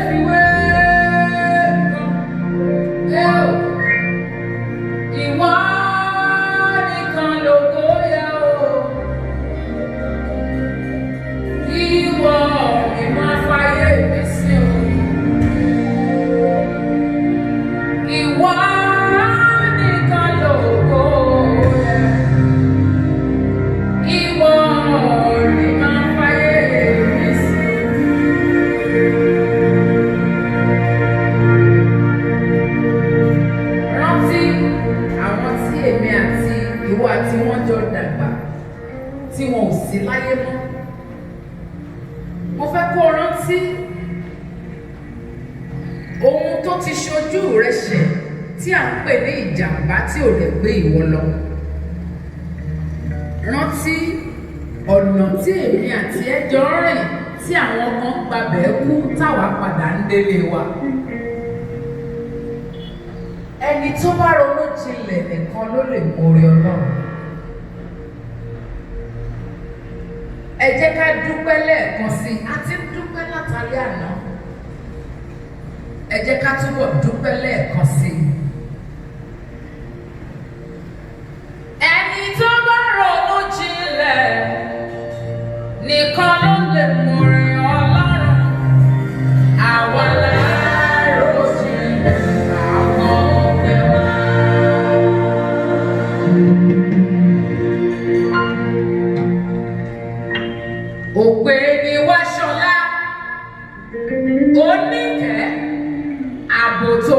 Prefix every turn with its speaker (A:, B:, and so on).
A: fi wé nǹkan. Ẹ ò, ìwọ nìkan lógo yẹ o. Ìwọ ni máa fàyè mi sí o. Ìwọ nìkan lógo yẹ. Ìwọ ni máa fàyè mi sí. Rántí àwọn tí èmi àti ìwọ àti wọn jọ dàgbà tí wọn ò sí láyé mọ́. Mo fẹ́ kó o rántí ohun tó ti ṣojú rẹ ṣẹ̀ tí à ń pè ní ìjàmbá tí ò lè gbé ìwọ lọ. Rántí ọ̀nà tí èmi àti ẹ jọ ń rìn tí àwọn kan ń gbabẹ̀ kú táwa padà ń délé wa. Ẹni tó bá ronú jinlẹ̀ nìkan ló lè mọre Ọlọ́run. Ẹ jẹ́ ká dúpẹ́ lẹ́ẹ̀kan sí i, a ti ń dúpẹ́ látàlẹ́ àná. Ẹ jẹ́ ká túbọ̀ dúpẹ́ lẹ́ẹ̀kan sí i. Ẹni tó bá ronú jinlẹ̀ nìkan ló lè mọre Ọlọ́run. Àwa láàárọ̀ jinlẹ̀ àwọn ọgbẹ́ wa. Òpè ni wá ṣọlá, oníkẹ́, ààbò tó